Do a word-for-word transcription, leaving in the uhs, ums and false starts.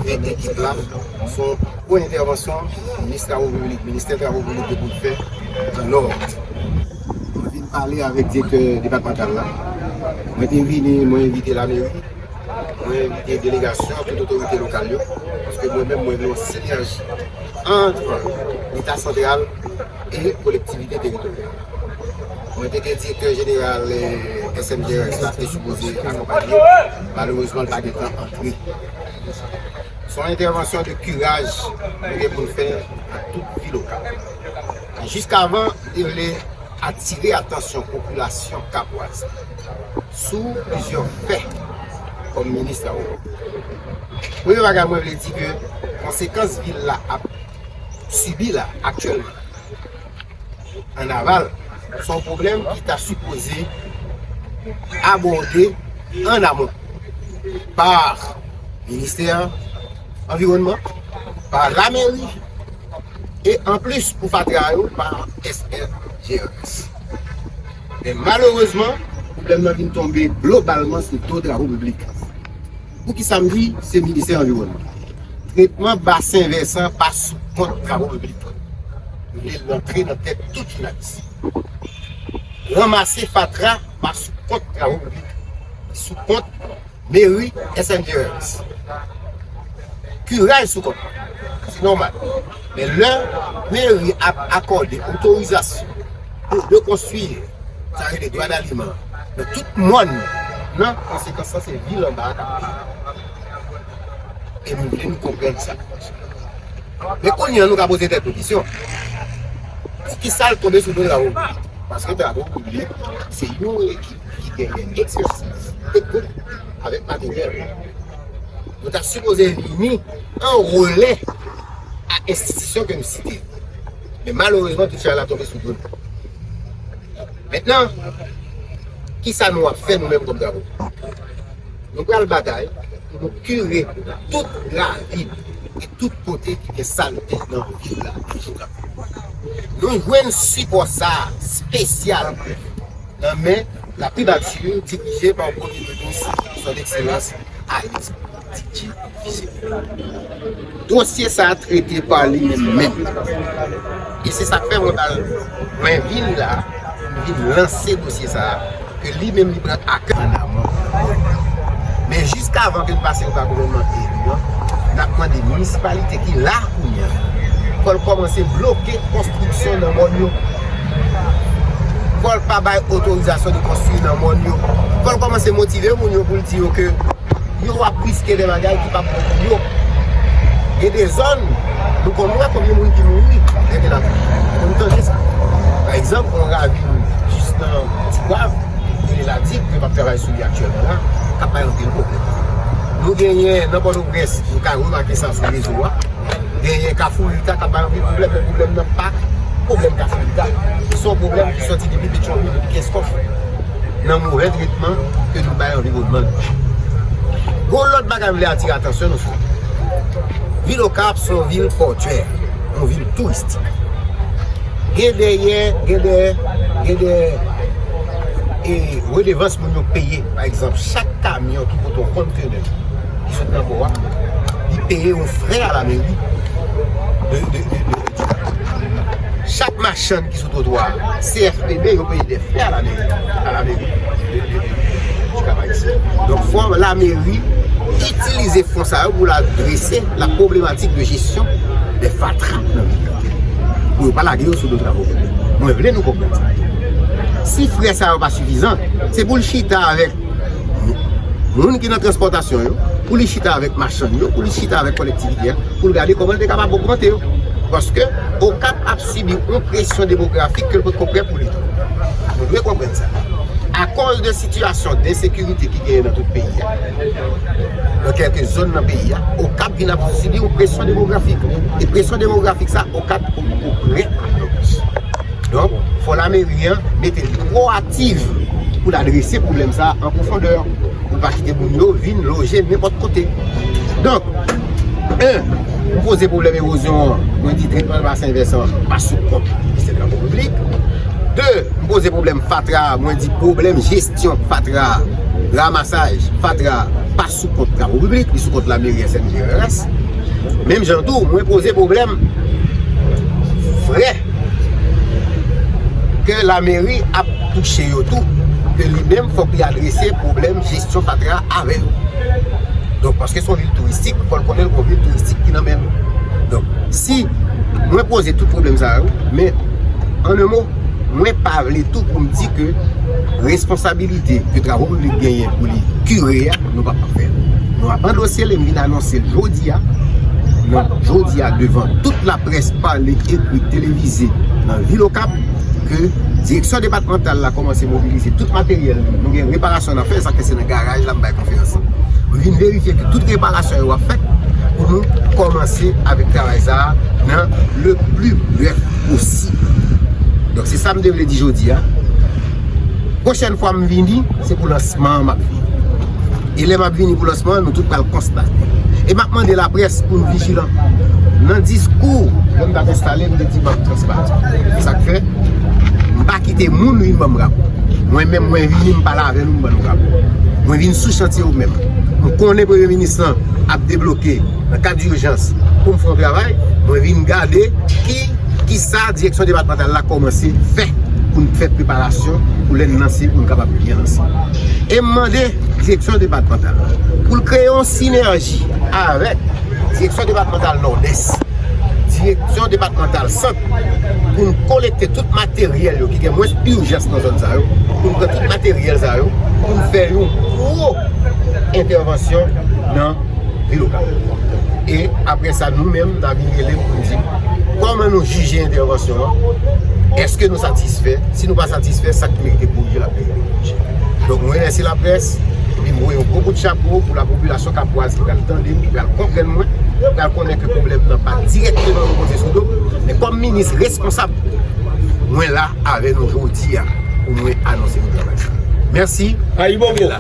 Fè ekip la, se yon gwo entèvansyon minis travo piblik, ministè travo piblik te pou l fè nan Nò. Mwen vin pale avèk direktè depatmantal la. Mwen te vini, mwen envite lameri, mwen envite delegasyon, tout otorite lokal yo, paske mwen menm, mwen vle yon sinèji ant Leta santral e kolektivite teritoryal. Mwen te gen direktè jeneral, eh, S M G R S la te sipoze akonpanye m. Malerezman, l pa gen tan antre. Se yon entèvansyon de kiraj nou gen pou n fè ak tout vil Okap. Jiskavan, m te vle atire atansyon popilasyon kapwaz sou plizyè fè kòm minis travo piblik. Premye bagay mwen vle di ke konsekans vil la ap sibi la aktyèlman an aval, se yon pwoblèm ki ta sipoze abòde an amon pa ministè anviwònman, pa lameri, e anplis pou fatra yo pa S M G R S. Men malerezman, pwoblèm nan vin tonbe globalman sou do travo piblik. Poukisa m di se ministè anviwònman? Tretman basen vèsan pa sou kont travo piblik. Yo vle l antre nan tèt tout jounalis. Ranmase fatra pa sou kont travo piblik, sou kont meri, S M G R S. Kiraj sou kont. Se nòmal. Men lè meri ap akòde otorizasyon pou rekonstwi, sa rele dwa daliman, nan tout mòn nan, konsekans lan se vil anba a k ap peye. E nou vle nou konprann sa. Men kounye a, nou ka poze tèt nou kesyon. Poukisa l tonbe sou do travo piblik? Paske travo piblik se yon ekip ki genyen ekspètiz teknik avèk materyèl. Yo ta sipoze vini an relè a enstitisyon ke m site yo. Men malerezman, tout chay la tonbe sou do nou. Mentnan, kisa nou ap fè nou menm kòm travo piblik? Nou pral batay pou nou kire tout ravin e tout kote ki gen salte nan vil la. Nou jwenn sipò sa a espesyalman nan men la primati dirije pa premye minis, son ekselans Alex Didier Fissaint. Dosye sa a trete pa li menm menm. E se sa k fè mwen ba l, mwen vin la, mwen vin lanse dosye sa a, ke li menm li pran ak an amon. Men jiskavan ke n pase anba gouvènman eli an, n ap mande minisipalite ki la kounye a, fò l kòmanse bloke konstriksyon nan mòn yo. Fò l pa bay otorizasyon de konstwi nan mòn yo. Fò l kòmanse motive moun yo pou l di yo ke yo ap riske de bagay ki p ap bon pou yo. Gen de zòn, nou konn wè konbyen moun ki mouri lè gen lapli. Nou konn tande sa. Pa egzanp, yon ravin jis nan Ti Pwav, rele Ladik, ke m ap travay sou li aktyèlman la, k ap bay anpil pwoblèm. Nou genyen nan Pòtoprens, nou ka remake sa sou rezo a. Genyen Kafou Rita k ap bay anpil pwoblèm, men pwoblèm nan pa pwoblèm Kafou Rita. Se yon pwoblèm ki sòti depi Petyonvil, depi Kenskòf, nan movè tretman ke nou bay anviwònman nou. Gon lòt bagay m vle atire atansyon nou sou. Vil Okap se yon vil pòtyè, yon vil touristik. Gen dèyè, gen dèyè, gen dèyè, e redevans moun yo peye. Pa egzanp, chak kamyon ki pote yon kontenè ki sot nan pò a, li peye yon frè a lameri de, de, de, de, chak machann ki sou twotwa a, C F P B, yo peye de frè a lameri, a lameri de, de, de, de Kap Ayisyen. Donk, fò lameri itilize fon sa yo pou l adrese la pwoblematik de jesyon de fatra nan vil la. Pou yo pa lage yo sou do travo piblik. Mwen vle nou konprann sa. Si frè sa yo pa sifizan, se pou l chita avèk moun ki nan transpòtasyon yo, pou li chita avèk machann yo, pou li chita avèk kolektivite a, pou l gade kòman l te kapab ogmante yo. Paske Okap ap sibi yon presyon demografik ke l potko prè pou li. Nou dwe konprann sa. Akoz de sitiyasyon de ensekirite ki genyen nan tout peyi a, nan kèlke zòn nan peyi a, Okap vin ap sibi yon presyon demografik. E presyon demografik sa, Okap potko prè pou l. Donk, fò lameri an mete li pwoaktif pou l adrese pwoblèm sa a an pwofondè, pou pa kite moun yo vin loje nenpòt kote. Donk, en, m poze pwoblèm ewozyon an, mwen di tretman basen vèsan pa sou kont Ministè Travo Piblik. De, m poze pwoblèm fatra a, mwen di pwoblèm jesyon fatra a, ramasaj fatra a, pa sou kont Travo Piblik, li sou kont lameri S N G R S. Menm jan tou, mwen poze pwoblèm vrè ke lameri ap touche yo tou, ke li menm fòk li adrese pwoblèm jesyon fatra avè yo. Donk, paske se yon vil touristik, fò l konnen l gon vil touristik ki nan men l. Donk, si mwen poze tout pwoblèm sa yo, men, an en mo, mwen pa vle tou pou m di ke responsabilite ke Travo Piblik genyen pou li kire a, nou p ap fè l. Nou ap andose l e m vin anonse l jodi a, nan jodi a devan tout laprès pale, ekri, televize nan vil Okap, ke direksyon depatmantal la kòmanse mobilize tout materyèl li. Nou gen reparasyon n ap fè, sa k fè se nan garaj la m bay konferans lan. Nou vin verifye ke tout reparasyon yo ap fèt pou nou kòmanse avèk travay sa a nan le pli brèf posib. Donk, se sa m te vle di jodi a. Pwochèn fwa m vini, se pou lansman an m ap vini. E lè m ap vini pou lansman an, nou tout pral konstate. E m ap mande laprès pou n vijilan. Nan diskou, lè m t ap enstale, m te di m ap transparan. E sa k fè, m pa kite moun vin ban m rapò. Mwen menm, mwen vini, m pale avè nou, m ban nou rapò. Mwen vin sou chantye yo menm. M konnen premye minis lan ap debloke nan kad dijans pou m fè yon travay. Mwen vin gade ki, ki sa direksyon depatmantal la kòmanse fè pou n fè preparasyon pou lè n lanse, pou n kapab byen lanse. E m mande direksyon depatmantal la pou l kreye yon sinèji avèk direksyon depatmantal Nòdès, direksyon depatmantal Sant, pou n kolekte tout materyèl yo ki gen mwens ijans nan zòn sa yo, pou n pran tout materyèl sa yo, pou n fè yon gwo entèvansyon nan vil Okap. E apre sa, nou menm, n a vin rele m pou n di m kòman nou jije entèvansyon an, èske nou satisfè, si nou pa satisfè, sa k merite korije l ap merite korije. Donk, mwen remèsye laprès, epi m voye yon gwo kout chapo pou lapopilasyon kapwaz ki pral tande m, ki pral konprann mwen, ki pral konnen ke pwoblèm nan pa dirèkteman repoze sou do m, men kòm minis responsab, mwen la avè nou jodi a pou mwen anonse nou travay sa. Mèsi. Ayibobo.